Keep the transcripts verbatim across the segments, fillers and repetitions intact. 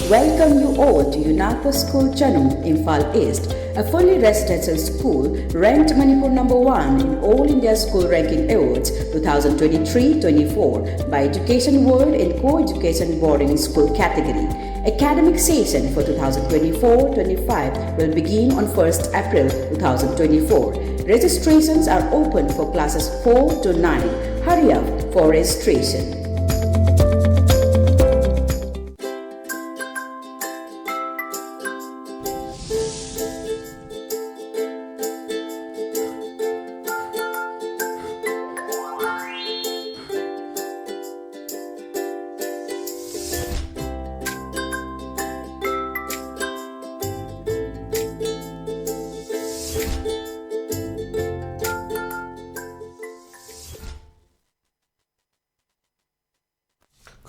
Welcome you all to UNACO School Chanung, Imphal East, a fully residential school ranked Manipur number one in All India School Ranking Awards twenty twenty-three twenty-four by Education World in Co-Education Boarding School category. Academic session for twenty twenty-four twenty-five will begin on first April twenty twenty-four. Registrations are open for classes four to nine. Hurry up for registration.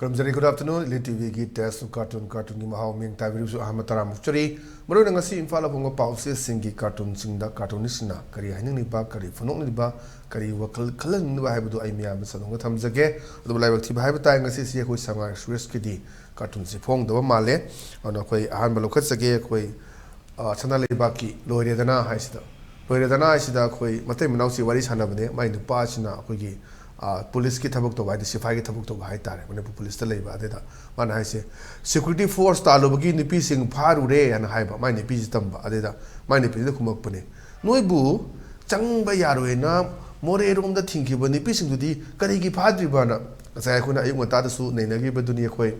ꯈꯨꯔꯨꯝꯖꯔꯤ꯫ Good afternoon, Elite ꯇꯤꯚꯤꯒꯤ Test of Cartoon, ꯀꯥꯔꯇꯨꯟꯒꯤ ꯃꯍꯥꯎ ꯃꯤꯡ ꯇꯥꯕꯤꯔꯤꯕꯁꯨ ꯑꯍꯥꯟꯕ ꯇꯔꯥꯃꯨꯛ ꯆꯔꯤ꯫ ꯃꯔꯨꯑꯣꯏꯅ ꯉꯁꯤ ꯏꯝꯐꯥꯜꯗ ꯐꯣꯡꯕ ꯄꯥꯎꯆꯦꯁꯤꯡꯒꯤ ꯀꯥꯔꯇꯨꯟꯁꯤꯡꯗ ꯀꯥꯔꯇꯨꯅꯤꯁꯁꯤꯡꯅ ꯀꯔꯤ ꯍꯥꯏꯅꯤꯡꯂꯤꯕ, ꯀꯔꯤ ꯐꯣꯡꯗꯣꯛꯅꯤꯡꯂꯤꯕ, ꯀꯔꯤ ꯋꯥꯈꯜ ꯈꯜꯍꯟꯅꯤꯡꯂꯤꯕ ꯍꯥꯏꯕꯗꯨ ꯑꯩ ꯃꯌꯥꯝꯗ ꯁꯟꯗꯣꯛꯅ ꯊꯝꯖꯒꯦ꯫ ꯑꯗꯨꯕꯨ ꯂꯥꯏꯕꯛ ꯊꯤꯕ ꯍꯥꯏꯕ ꯇꯥꯏ, ꯉꯁꯤꯁꯤ ꯑꯩꯈꯣꯏ ꯁꯉꯥꯏ ꯑꯦꯛꯁꯄ꯭ꯔꯦꯁꯀꯤꯗꯤ ꯀꯥꯔꯇꯨꯟꯁꯤ ꯐꯣꯡꯗꯕ ꯃꯥꯜꯂꯦ꯫ ꯑꯗꯨꯅ ꯑꯩꯈꯣꯏ ꯑꯍꯥꯟꯕ ꯂꯧꯈꯠꯆꯒꯦ꯫ ꯑꯩꯈꯣꯏ ꯑ, ꯁꯅꯥ ꯂꯩꯕꯥꯛꯀꯤ ꯂꯣꯏꯔꯦꯗꯅ ꯍꯥꯏꯁꯤꯗ, ꯂꯣꯏꯔꯦꯗꯅ ꯍꯥꯏꯁꯤꯗ ꯑꯩꯈꯣꯏ ꯃꯇꯩ ꯃꯅꯥꯎꯁꯤ ꯋꯥꯔꯤ ꯁꯥꯟꯅꯕꯅꯦ꯫ ꯃꯥꯏ ꯅꯨꯄꯥꯁꯤꯅ ꯑꯩꯈꯣꯏꯒꯤ, ꯑ, ꯄꯨꯂꯤꯁꯀꯤ ꯊꯕꯛ ꯇꯧꯕ, ꯍꯥꯏꯗꯤ ꯁꯤꯐꯥꯏꯒꯤ ꯊꯕꯛ ꯇꯧꯕ ꯍꯥꯏꯇꯥꯔꯦ, ꯃꯅꯤꯄꯨꯔ ꯄꯨꯂꯤꯁꯇ ꯂꯩꯕ꯫ ꯑꯗꯨꯗ ꯃꯥꯅ ꯍꯥꯏꯁꯦ, "ꯁꯦꯀ꯭ꯌꯨꯔꯤꯇꯤ ꯐꯣꯔꯁ ꯇꯥꯜꯂꯨꯕꯒꯤ ꯅꯨꯄꯤꯁꯤꯡ ꯐꯥꯔꯨꯔꯦ" ꯍꯥꯏꯅ ꯍꯥꯏꯕ꯫ ꯃꯥꯏ ꯅꯨꯄꯤꯁꯤ ꯇꯝꯕ꯫ ꯑꯗꯨꯗ ꯃꯥꯏ ꯅꯨꯄꯤꯁꯤꯅ ꯈꯨꯝꯃꯛꯄꯅꯦ, "ꯅꯣꯏꯕꯨ ꯆꯪꯕ ꯌꯥꯔꯣꯏꯅ ꯃꯣꯔꯦꯔꯣꯝꯗ ꯊꯤꯡꯈꯤꯕ ꯅꯨꯄꯤꯁꯤꯡꯗꯨꯗꯤ ꯀꯔꯤꯒꯤ ꯐꯥꯗ꯭ꯔꯤꯕꯅ?" ꯉꯁꯥꯏ ꯑꯩꯈꯣꯏꯅ ꯑꯌꯨꯛ ꯉꯟꯇꯥꯗꯁꯨ ꯅꯩꯅꯈꯤꯕꯗꯨꯅꯤ꯫ ꯑꯩꯈꯣꯏ,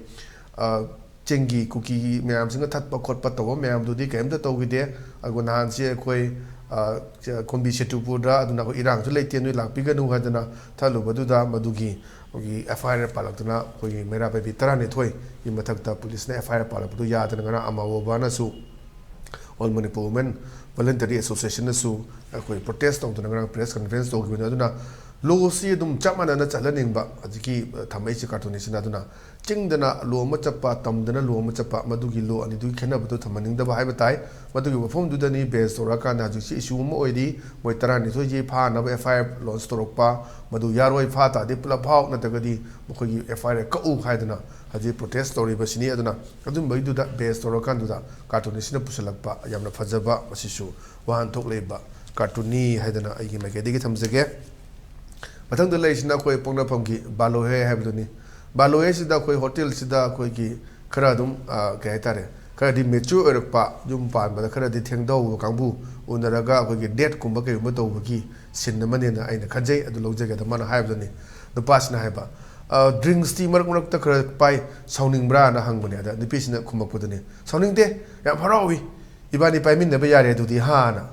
ꯑ, ꯆꯤꯡꯒꯤ ꯀꯨꯀꯤ ꯃꯌꯥꯝꯁꯤꯡꯒ ꯊꯠꯄ ꯈꯣꯠꯄ ꯇꯧꯕ ꯃꯌꯥꯝꯗꯨꯗꯤ ꯀꯔꯤꯝꯇ ꯇꯧꯈꯤꯗꯦ꯫ ꯑꯗꯨꯒ ꯅꯍꯥꯟꯁꯤ ꯑꯩꯈꯣꯏ, ꯑ, ꯀꯣꯝꯕꯤ ꯁꯦꯇꯨꯄꯨꯔꯗ ꯑꯗꯨꯅ ꯑꯩꯈꯣꯏ ꯏꯔꯥꯡꯁꯨ ꯂꯩꯇꯦ, ꯅꯣꯏ ꯂꯥꯛꯄꯤꯒꯅꯨ ꯍꯥꯏꯗꯅ ꯊꯠꯂꯨꯕꯗꯨꯗ ꯃꯗꯨꯒꯤ ꯑꯩꯈꯣꯏꯒꯤ ꯑꯦꯐ ꯑꯥꯏ ꯑꯥꯔ ꯄꯥꯜꯂꯛꯇꯨꯅ ꯑꯩꯈꯣꯏꯒꯤ ꯃꯩꯔꯥ ꯄꯥꯏꯕꯤ ꯇꯔꯥꯅꯤꯊꯣꯏꯒꯤ ꯃꯊꯛꯇ ꯄꯨꯂꯤꯁꯅ ꯑꯦꯐ ꯑꯥꯏ ꯑꯥꯔ ꯄꯥꯜꯂꯛꯄꯗꯨ ꯌꯥꯗꯅ ꯉꯔꯥꯡ ꯑꯃꯥꯋꯣꯕꯥꯅꯁꯨ, All Manipur Women Voluntary Associationꯅꯁꯨ ꯑꯩꯈꯣꯏ ꯄ꯭ꯔꯣꯇꯦꯁ ꯇꯧꯗꯨꯅ ꯉꯔꯥꯡ ꯄ꯭ꯔꯦꯁ ꯀꯟꯐꯔꯦꯟꯁ ꯇꯧꯈꯤꯕꯅꯤ꯫ ꯑꯗꯨꯅ ꯂꯣꯁꯤ ꯑꯗꯨꯝ ꯆꯞ ꯃꯥꯟꯅꯅ ꯆꯠꯍꯟꯅꯤꯡꯕ ꯍꯧꯖꯤꯛꯀꯤ, ꯑ, ꯊꯝꯃꯛꯏꯁꯦ ꯀꯥꯔꯇꯨꯅꯤꯁꯁꯤꯅ꯫ ꯑꯗꯨꯅ ꯆꯤꯡꯗꯅ ꯂꯣ ꯑꯃ ꯆꯠꯄ, ꯇꯝꯗꯅ ꯂꯣ ꯑꯃ ꯆꯠꯄ, ꯃꯗꯨꯒꯤ ꯂꯣ ꯑꯅꯤꯗꯨꯒꯤ ꯈꯦꯠꯅꯕꯗꯣ ꯊꯝꯍꯟꯅꯤꯡꯗꯕ ꯍꯥꯏꯕ ꯇꯥꯏ꯫ ꯃꯗꯨꯒꯤ ꯃꯐꯝꯗꯨꯗꯅꯤ ꯕꯦꯁ ꯇꯧꯔꯛꯑꯀꯥꯟꯗ ꯍꯧꯖꯤꯛꯁꯤ ꯏꯁꯨ ꯑꯃ ꯑꯣꯏꯔꯤ, ꯃꯣꯏ ꯇꯔꯥꯅꯤꯊꯣꯏꯁꯤ ꯐꯥꯅꯕ ꯑꯦꯐ ꯑꯥꯏ ꯑꯥꯔ ꯂꯣꯟꯁ ꯇꯧꯔꯛꯄ, ꯃꯗꯨ ꯌꯥꯔꯣꯏ, ꯐꯥ ꯇꯥꯔꯗꯤ ꯄꯨꯂꯞ ꯐꯥꯎ, ꯅꯠꯇ꯭ꯔꯒꯗꯤ ꯃꯈꯣꯏꯒꯤ ꯑꯦꯐ ꯑꯥꯏ ꯑꯥꯔ ꯀꯛꯎ ꯍꯥꯏꯗꯅ ꯍꯧꯖꯤꯛ ꯄ꯭ꯔꯣꯇꯦꯁ ꯇꯧꯔꯤꯕꯁꯤꯅꯤ꯫ ꯑꯗꯨꯅ ꯑꯗꯨꯝꯕꯒꯤꯗꯨꯗ ꯕꯦꯁ ꯇꯧꯔꯀꯥꯟꯗꯨꯗ ꯀꯥꯔꯇꯨꯅꯤꯁꯁꯤꯅ ꯄꯨꯁꯤꯜꯂꯛꯄ ꯌꯥꯝꯅ ꯐꯖꯕ, ꯃꯁꯤꯁꯨ ꯋꯥꯍꯟꯊꯣꯛ ꯂꯩꯕ ꯀꯥꯔꯇꯨꯟꯅꯤ ꯍꯥꯏꯗꯅ ꯑꯩꯒꯤ ꯃꯥꯏꯀꯩꯗꯒꯤ ꯊꯝꯖꯒꯦ꯫ ꯃꯊꯪꯗ ꯂꯩꯔꯤꯁꯤꯅ ꯑꯩꯈꯣꯏ ꯄꯣꯛꯅꯐꯝꯒꯤ ꯕꯥꯂꯣꯍꯦ ꯍꯥꯏꯕꯗꯨꯅꯤ꯫ ꯕꯥꯂꯣꯍꯦꯁꯤꯗ ꯑꯩꯈꯣꯏ ꯍꯣꯇꯦꯜꯁꯤꯗ ꯑꯩꯈꯣꯏꯒꯤ ꯈꯔ ꯑꯗꯨꯝ, ꯑ, ꯀꯩ ꯍꯥꯏꯇꯥꯔꯦ, ꯈꯔꯗꯤ ꯃꯦꯆ꯭ꯌꯨꯔ ꯑꯣꯏꯔꯛꯄ, ꯌꯨꯝ ꯄꯥꯟꯕꯗ ꯈꯔꯗꯤ ꯊꯦꯡꯊꯍꯧꯕ ꯀꯥꯡꯕꯨ ꯎꯅꯔꯒ ꯑꯩꯈꯣꯏꯒꯤ ꯗꯦꯠꯀꯨꯝꯕ ꯀꯩꯒꯨꯝꯕ ꯇꯧꯕꯒꯤ ꯁꯤꯟ ꯑꯃꯅꯦꯅ ꯑꯩꯅ ꯈꯟꯖꯩ꯫ ꯑꯗꯨ ꯂꯧꯖꯒꯦꯗ ꯃꯥꯅ ꯍꯥꯏꯕꯗꯨꯅꯤ꯫ ꯅꯨꯄꯥꯁꯤꯅ ꯍꯥꯏꯕ, "ꯑ, ꯗ꯭ꯔꯤꯡꯁꯇꯤ ꯃꯔꯛ ꯃꯔꯛꯇ ꯈꯔ ꯄꯥꯏ, ꯁꯥꯎꯅꯤꯡꯕ꯭ꯔꯥꯅ?" ꯍꯪꯕꯅꯦ꯫ ꯑꯗ ꯅꯨꯄꯤꯁꯤꯅ ꯈꯨꯝꯃꯛꯄꯗꯨꯅꯤ, "ꯁꯥꯎꯅꯤꯡꯗꯦ, ꯌꯥꯝ ꯍꯔꯥꯎꯏ, ꯏꯕꯥꯅꯤ ꯄꯥꯏꯃꯤꯟꯅꯕ ꯌꯥꯔꯦ ꯑꯗꯨꯗꯤ, ꯍꯥꯅ?"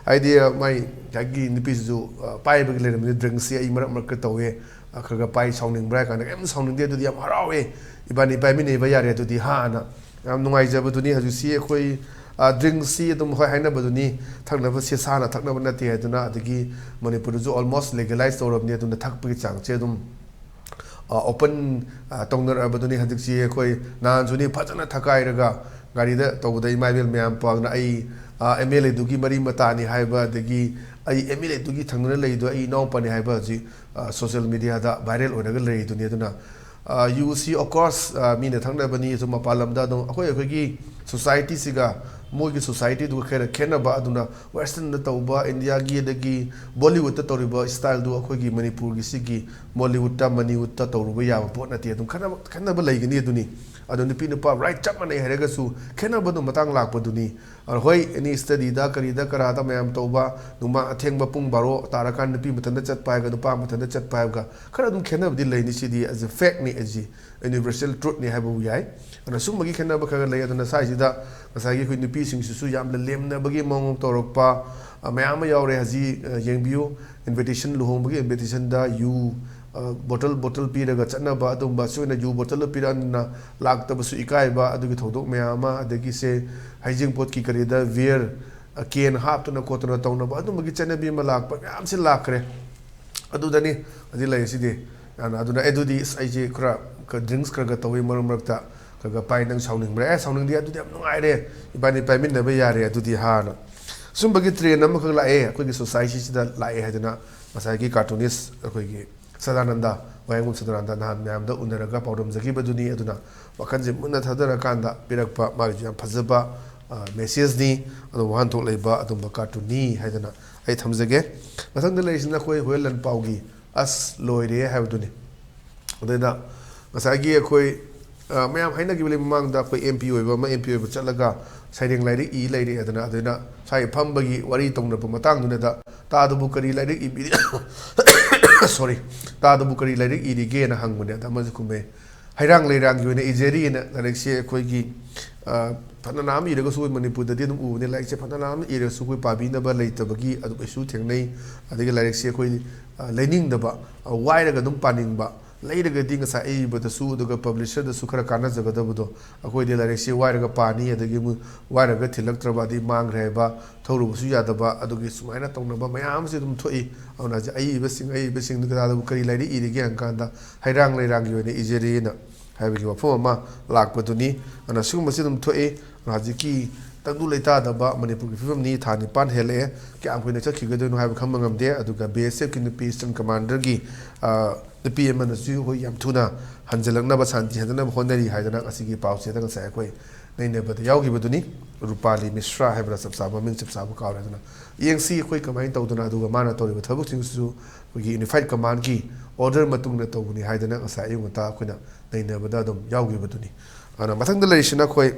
ꯍꯥꯏꯗꯤ, ꯃꯥꯏ ꯉꯁꯥꯏꯒꯤ ꯅꯨꯄꯤꯁꯤꯁꯨ, ꯑ, ꯄꯥꯏꯕꯒꯤ ꯂꯩꯔꯝꯃꯤꯅ, "ꯗ꯭ꯔꯤꯡꯁꯁꯤ ꯑꯩ ꯃꯔꯛ ꯃꯔꯛꯇ ꯇꯧꯋꯦ, ꯑ, ꯈꯔ ꯈꯔ ꯄꯥꯏ, ꯁꯥꯎꯅꯤꯡꯕ꯭ꯔꯥ?" ꯍꯥꯏ ꯀꯥꯟꯗ, "ꯀꯩꯝ ꯁꯥꯎꯅꯤꯡꯗꯦ, ꯑꯗꯨꯗꯤ ꯌꯥꯝ ꯍꯔꯥꯎꯋꯦ, ꯏꯕꯥꯅꯤ ꯄꯥꯏꯃꯤꯟꯅꯕ ꯌꯥꯔꯦ ꯑꯗꯨꯗꯤ, ꯍꯥꯅ?" ꯌꯥꯝ ꯅꯨꯡꯉꯥꯏꯖꯕꯗꯨꯅꯤ꯫ ꯍꯧꯖꯤꯛꯁꯤ ꯑꯩꯈꯣꯏ, ꯑ, ꯗ꯭ꯔꯤꯡꯁꯁꯤ ꯑꯗꯨꯝ ꯍꯣꯏ ꯍꯥꯏꯅꯕꯗꯨꯅꯤ, ꯊꯛꯅꯕ ꯁꯦꯁꯥꯅ ꯊꯛꯅꯕ ꯅꯠꯇꯦ ꯍꯥꯏꯗꯨꯅ, ꯑꯗꯒꯤ ꯃꯅꯤꯄꯨꯔꯗꯁꯨ ꯑꯣꯜꯃꯣꯁ ꯂꯤꯒꯦꯂꯥꯏꯁ ꯇꯧꯔꯕꯅꯤ, ꯑꯗꯨꯅ ꯊꯛꯄꯒꯤ ꯆꯥꯡꯁꯦ ꯑꯗꯨꯝ, ꯑ, ꯑꯣꯄꯟ, ꯑ, ꯇꯧꯅꯔꯛꯑꯕꯗꯨꯅꯤ꯫ ꯍꯧꯖꯤꯛꯁꯤ ꯑꯩꯈꯣꯏ ꯅꯍꯥꯟꯁꯨꯅꯤ ꯐꯖꯅ ꯊꯛꯀꯥꯏꯔꯒ ꯒꯥꯔꯤꯗ ꯇꯧꯕꯗ ꯏꯃꯥ ꯏꯕꯦꯜ ꯃꯌꯥꯝ ꯄꯥꯡꯅ ꯑꯩ, ꯑ, ꯑꯦꯝ ꯑꯦꯜ ꯑꯦꯗꯨꯒꯤ ꯃꯔꯤ ꯃꯇꯥꯅꯤ ꯍꯥꯏꯕ, ꯑꯗꯒꯤ ꯑꯩ ꯑꯦꯝ ꯑꯦꯜ ꯑꯦꯗꯨꯒꯤ ꯊꯪꯅꯅ ꯂꯩꯗꯣ ꯑꯩ ꯏꯅꯥꯎꯄꯥꯅꯤ ꯍꯥꯏꯕ ꯍꯧꯖꯤꯛ, ꯑ, ꯁꯣꯁꯤꯌꯦꯜ ꯃꯤꯗꯤꯌꯥꯗ ꯚꯥꯏꯔꯦꯜ ꯑꯣꯏꯔꯒ ꯂꯩꯔꯤꯗꯨꯅꯤ꯫ ꯑꯗꯨꯅ, ꯑ, ꯌꯨꯁꯤ, of course, ꯑ, ꯃꯤꯅ ꯊꯛꯅꯕꯅꯤ, ꯑꯗꯨꯝ ꯃꯄꯥꯟ ꯂꯝꯗ ꯑꯗꯨꯝ ꯑꯩꯈꯣꯏ, ꯑꯩꯈꯣꯏꯒꯤ ꯁꯣꯁꯥꯏꯇꯤꯁꯤꯒ ꯃꯣꯏꯒꯤ ꯁꯣꯁꯥꯏꯇꯤꯗꯨꯒ ꯈꯔ ꯈꯦꯠꯅꯕ꯫ ꯑꯗꯨꯅ ꯋꯦꯁꯇꯔꯟꯗ ꯇꯧꯕ, ꯏꯟꯗꯤꯌꯥꯒꯤ ꯑꯗꯒꯤ ꯕꯣꯂꯤꯋꯨꯗꯇ ꯇꯧꯔꯤꯕ ꯁ꯭ꯇꯥꯏꯜꯗꯨ ꯑꯩꯈꯣꯏꯒꯤ ꯃꯅꯤꯄꯨꯔꯒꯤ ꯁꯤꯒꯤ ꯃꯣꯂꯤꯋꯨꯗꯇ, ꯃꯅꯤꯋꯨꯗꯇ ꯇꯧꯔꯨꯕ ꯌꯥꯕ ꯄꯣꯠ ꯅꯠꯇꯦ꯫ ꯑꯗꯨꯝ ꯈꯦꯠꯅꯕ, ꯈꯦꯠꯅꯕ ꯂꯩꯒꯅꯤ ꯑꯗꯨꯅꯤ꯫ ꯑꯗꯣ ꯅꯨꯄꯤ ꯅꯨꯄꯥ ꯔꯥꯏꯠ ꯆꯞ ꯃꯥꯟꯅꯩ ꯍꯥꯏꯔꯒꯁꯨ ꯈꯦꯠꯅꯕꯗꯣ ꯃꯇꯥꯡ ꯂꯥꯛꯄꯗꯨꯅꯤ꯫ ꯑꯗꯣ ꯍꯣꯏ, ꯑꯦꯅꯤ ꯁ꯭ꯇꯗꯤꯗ ꯀꯔꯤꯗ ꯀꯔꯥꯗ ꯃꯌꯥꯝ ꯇꯧꯕ, ꯅꯨꯡꯗꯥꯡ ꯑꯊꯦꯡꯕ ꯄꯨꯡ ꯕꯥꯔꯣ ꯇꯥꯔꯀꯥꯟꯗ ꯅꯨꯄꯤ ꯃꯊꯟꯇ ꯆꯠꯄ ꯍꯥꯏꯒ ꯅꯨꯄꯥ ꯃꯊꯟꯇ ꯆꯠꯄ ꯍꯥꯏꯕꯒ ꯈꯔ ꯑꯗꯨꯝ ꯈꯦꯠꯅꯕꯗꯤ ꯂꯩꯅꯤ꯫ ꯁꯤꯗꯤ as a factꯅꯤ, as a universal truthꯅꯤ ꯍꯥꯏꯕꯕꯨ ꯌꯥꯏ꯫ ꯑꯗꯨꯅ ꯁꯨꯝꯕꯒꯤ ꯈꯦꯠꯅꯕ ꯈꯔ ꯂꯩ꯫ ꯑꯗꯨꯅ ꯁ꯭ꯋꯥꯏꯁꯤꯗ ꯉꯁꯥꯏꯒꯤ ꯑꯩꯈꯣꯏ ꯅꯨꯄꯤꯁꯤꯡꯁꯤꯁꯨ ꯌꯥꯝꯅ ꯂꯦꯝꯅꯕꯒꯤ ꯃꯑꯣꯡ ꯇꯧꯔꯛꯄ, ꯑ, ꯃꯌꯥꯝ ꯑꯃ ꯌꯥꯎꯔꯦ꯫ ꯍꯧꯖꯤꯛ, ꯑ, ꯌꯦꯡꯕꯤꯌꯨ, ꯏꯟꯚꯤꯇꯦꯁꯟ, ꯂꯨꯍꯣꯡꯕꯒꯤ ꯏꯟꯚꯤꯇꯦꯁꯟꯗ ꯌꯨ, ꯑ, ꯕꯣꯇꯜ, ꯕꯣꯇꯜ ꯄꯤꯔꯒ ꯆꯠꯅꯕ, ꯑꯗꯨꯝꯕ ꯑꯁꯤ ꯑꯣꯏꯅ ꯌꯨ ꯕꯣꯇꯜꯗ ꯄꯤꯔꯛꯑꯅꯤꯅ ꯂꯥꯛꯇꯕꯁꯨ ꯏꯀꯥꯏꯕ, ꯑꯗꯨꯒꯤ ꯊꯧꯗꯣꯛ ꯃꯌꯥꯝ ꯑꯃ, ꯑꯗꯒꯤ ꯁꯦ ꯍꯩꯖꯤꯡꯄꯣꯠꯀꯤ ꯀꯔꯤꯗ ꯕꯤꯌꯔ, ꯑ, ꯀꯦꯟ ꯍꯥꯞꯇꯅ ꯈꯣꯠꯇꯅ ꯇꯧꯅꯕ ꯑꯗꯨꯝꯕꯒꯤ ꯆꯠꯅꯕꯤ ꯑꯃ ꯂꯥꯛꯄ ꯃꯌꯥꯝꯁꯤ ꯂꯥꯛꯈ꯭ꯔꯦ꯫ ꯑꯗꯨꯗꯅꯤ ꯍꯧꯖꯤꯛ ꯂꯩꯔꯤꯁꯤꯗꯤ꯫ ꯑꯗꯨꯅ, ꯑꯗꯨꯅ ꯑꯦ, ꯑꯗꯨꯗꯤ ꯑꯁ, ꯑꯩꯁꯦ ꯈꯔ, ꯈꯔ drinks ꯈꯔ ꯈꯔ ꯇꯧꯋꯤ ꯃꯔꯛ ꯃꯔꯛꯇ, ꯈꯔ ꯈꯔ ꯄꯥꯏ, ꯅꯪ ꯁꯥꯎꯅꯤꯡꯕ꯭ꯔꯥ? ꯑꯦ, ꯁꯥꯎꯅꯤꯡꯗꯦ, ꯑꯗꯨꯗꯤ ꯌꯥꯝ ꯅꯨꯡꯉꯥꯏꯔꯦ, ꯏꯕꯥꯅꯤ ꯄꯥꯏꯃꯤꯟꯅꯕ ꯌꯥꯔꯦ ꯑꯗꯨꯗꯤ ꯍꯥꯅ꯫ ꯁꯨꯝꯕꯒꯤ trend ꯑꯃꯈꯛ ꯂꯥꯛꯑꯦ, ꯑꯩꯈꯣꯏꯒꯤ societyꯁꯤꯗ ꯂꯥꯛꯑꯦ ꯍꯥꯏꯗꯅ ꯉꯁꯥꯏꯒꯤ cartoonist ꯑꯩꯈꯣꯏꯒꯤ ꯁꯗꯥꯅꯟꯗ, ꯋꯥꯍꯦꯡꯕꯝ ꯁꯗꯥꯅꯟꯗ ꯅꯍꯥꯟ ꯃꯌꯥꯝꯗ ꯎꯅꯔꯒ ꯄꯥꯎꯗꯝꯖꯈꯤꯕꯗꯨꯅꯤ꯫ ꯑꯗꯨꯅ ꯋꯥꯈꯜꯁꯦ ꯃꯨꯟꯅ ꯊꯥꯗꯔꯀꯥꯟꯗ ꯄꯤꯔꯛꯄ ꯃꯥꯒꯤꯁꯨ ꯌꯥꯝ ꯐꯖꯕ, ꯑ, messageꯅꯤ, ꯑꯗꯨꯒ ꯋꯥꯍꯟꯊꯣꯛ ꯂꯩꯕ ꯑꯗꯨꯝꯕ cartoonꯅꯤ ꯍꯥꯏꯗꯅ ꯑꯩ ꯊꯝꯖꯒꯦ꯫ ꯃꯊꯪꯗ ꯂꯩꯔꯤꯁꯤꯅ ꯑꯩꯈꯣꯏ ꯍꯨꯌꯦꯟ ꯂꯟꯄꯥꯎꯒꯤ ꯑꯁ ꯂꯣꯏꯔꯦ ꯍꯥꯏꯕꯗꯨꯅꯤ꯫ ꯑꯗꯨꯅ ꯉꯁꯥꯏꯒꯤ ꯑꯩꯈꯣꯏ, ꯑ, ꯃꯌꯥꯝ ꯍꯥꯏꯅꯈꯤꯕ ꯂꯩ ꯃꯃꯥꯡꯗ ꯑꯩꯈꯣꯏ MP ꯑꯣꯏꯕ ꯑꯃ, MP ꯑꯣꯏꯕ ꯆꯠꯂꯒ ꯁꯩꯔꯦꯡ ꯂꯥꯏꯔꯤꯛ ꯏ ꯂꯩꯔꯦ ꯍꯥꯏꯗꯅ꯫ ꯑꯗꯨꯅ ꯁ꯭ꯋꯥꯏ ꯐꯝꯕꯒꯤ ꯋꯥꯔꯤ ꯇꯧꯅꯕ ꯃꯇꯥꯡꯗꯨꯅꯗ ꯇꯥꯗꯕꯨ ꯀꯔꯤ ꯂꯥꯏꯔꯤꯛ ꯏꯕꯤꯔꯤ-, sorry, ꯇꯥꯗꯕꯨ ꯀꯔꯤ ꯂꯥꯏꯔꯤꯛ ꯏꯔꯤꯒꯦꯅ ꯍꯪꯕꯅꯦ꯫ ꯑꯗ ꯑꯃꯁꯨ ꯈꯨꯝꯃꯦ, "ꯍꯩꯔꯥꯡ ꯂꯩꯔꯥꯡꯒꯤ ꯑꯣꯏꯅ ꯏꯖꯔꯤꯅ" ꯂꯥꯏꯔꯤꯛꯁꯦ ꯑꯩꯈꯣꯏꯒꯤ, ꯑ, ꯐꯅꯅ ꯑꯃ ꯏꯔꯒꯁꯨ ꯑꯩꯈꯣꯏ ꯃꯅꯤꯄꯨꯔꯗꯗꯤ ꯑꯗꯨꯝ ꯎꯕꯅꯦ꯫ ꯂꯥꯏꯔꯤꯛꯁꯦ ꯐꯅꯅ ꯑꯃ ꯏꯔꯒꯁꯨ ꯑꯩꯈꯣꯏ ꯄꯥꯕꯤꯅꯕ ꯂꯩꯇꯕꯒꯤ ꯑꯗꯨꯝ issue ꯊꯦꯡꯅꯩ꯫ ꯑꯗꯒꯤ ꯂꯥꯏꯔꯤꯛꯁꯦ ꯑꯩꯈꯣꯏ, ꯑ, ꯂꯩꯅꯤꯡꯗꯕ, ꯑ, ꯋꯥꯏꯔꯒ ꯑꯗꯨꯝ ꯄꯥꯅꯤꯡꯕ, ꯂꯩꯔꯒꯗꯤ ꯉꯁꯥꯏ ꯑꯏꯕꯗꯁꯨ ꯑꯗꯨꯒ publisherꯗꯁꯨ ꯈꯔ ꯀꯥꯟꯅꯖꯒꯗꯕꯗꯣ, ꯑꯩꯈꯣꯏꯗꯤ ꯂꯥꯏꯔꯤꯛꯁꯦ ꯋꯥꯏꯔꯒ ꯄꯥꯅꯤ, ꯑꯗꯒꯤ ꯑꯃꯨꯛ ꯋꯥꯏꯔꯒ ꯊꯤꯜꯂꯛꯇ꯭ꯔꯕ ꯑꯗꯩ ꯃꯥꯡꯈ꯭ꯔꯦ ꯍꯥꯏꯕ, ꯊꯧꯔꯨꯕꯁꯨ ꯌꯥꯗꯕ, ꯑꯗꯨꯒꯤ ꯁꯨꯃꯥꯏꯅ ꯇꯧꯅꯕ ꯃꯌꯥꯝ ꯑꯃꯁꯨ ꯑꯗꯨꯝ ꯊꯣꯛꯏ꯫ ꯑꯗꯨꯅ ꯍꯧꯖꯤꯛ ꯑꯏꯕꯁꯤꯡ, ꯑꯏꯕꯁꯤꯡꯗꯨ ꯀꯗꯥꯏꯗꯕꯨ ꯀꯔꯤ ꯂꯥꯏꯔꯤꯛ ꯏꯔꯤꯒꯦ ꯍꯪꯀꯥꯟꯗ ꯍꯩꯔꯥꯡ ꯂꯩꯔꯥꯡꯒꯤ ꯑꯣꯏꯅ ꯏꯖꯔꯤꯅ ꯍꯥꯏꯕꯒꯤ ꯋꯥꯐꯝ ꯑꯃ ꯂꯥꯛꯄꯗꯨꯅꯤ꯫ ꯑꯗꯨꯅ ꯁꯤꯒꯨꯝꯕꯁꯤ ꯑꯗꯨꯝ ꯊꯣꯛꯏ꯫ ꯑꯗꯨꯅ ꯍꯧꯖꯤꯛꯀꯤ ꯇꯪꯗꯨ ꯂꯩꯇꯥꯗꯕ ꯃꯅꯤꯄꯨꯔꯒꯤ ꯐꯤꯕꯝꯅꯤ꯫ ꯊꯥ ꯅꯤꯄꯥꯟ ꯍꯦꯜꯂꯛꯑꯦ, ꯀꯌꯥꯝ ꯀꯨꯏꯅ ꯆꯠꯈꯤꯒꯗꯣꯏꯅꯣ ꯍꯥꯏꯕ ꯈꯪꯕ ꯉꯝꯗꯦ꯫ ꯑꯗꯨꯒ BSFꯀꯤ ꯅꯨꯄꯤ eastern commanderꯒꯤ, ꯑ, ꯅꯨꯄꯤ ꯑꯃꯅꯁꯨ ꯑꯩꯈꯣꯏ ꯌꯥꯝ ꯊꯨꯅ ꯍꯟꯖꯤꯜꯂꯛꯅꯕ, ꯁꯥꯟꯇꯤ ꯍꯟꯖꯤꯜꯂꯛꯅꯕ ꯍꯣꯠꯅꯔꯤ ꯍꯥꯏꯗꯅ ꯉꯁꯤꯒꯤ ꯄꯥꯎꯆꯦꯗ ꯉꯁꯥꯏ ꯑꯩꯈꯣꯏ ꯅꯩꯅꯕꯗ ꯌꯥꯎꯈꯤꯕꯗꯨꯅꯤ꯫ ꯔꯨꯄꯥꯂꯤ ꯃꯤꯁ꯭ꯔꯥ ꯍꯥꯏꯕ꯭ꯔꯥ, ꯆꯞ ꯆꯥꯕ ꯃꯃꯤꯡ ꯆꯞ ꯆꯥꯕ ꯀꯥꯎꯔꯦ꯫ ꯑꯗꯨꯅ ꯌꯦꯡꯁꯤ ꯑꯩꯈꯣꯏ ꯀꯃꯥꯏꯅ ꯇꯧꯗꯅ, ꯑꯗꯨꯒ ꯃꯥꯅ ꯇꯧꯔꯤꯕ ꯊꯕꯛꯁꯤꯡꯁꯤꯁꯨ ꯑꯩꯈꯣꯏꯒꯤ unified commandꯀꯤ order ꯃꯇꯨꯡꯗ ꯇꯧꯕꯅꯤ ꯍꯥꯏꯗꯅ ꯉꯁꯥꯏ ꯑꯌꯨꯛ ꯉꯟꯇꯥ ꯑꯩꯈꯣꯏꯅ ꯅꯩꯅꯕꯗ ꯑꯗꯨꯝ ꯌꯥꯎꯈꯤꯕꯗꯨꯅꯤ꯫ ꯑꯗꯨꯅ ꯃꯊꯪꯗ ꯂꯩꯔꯤꯁꯤꯅ ꯑꯩꯈꯣꯏ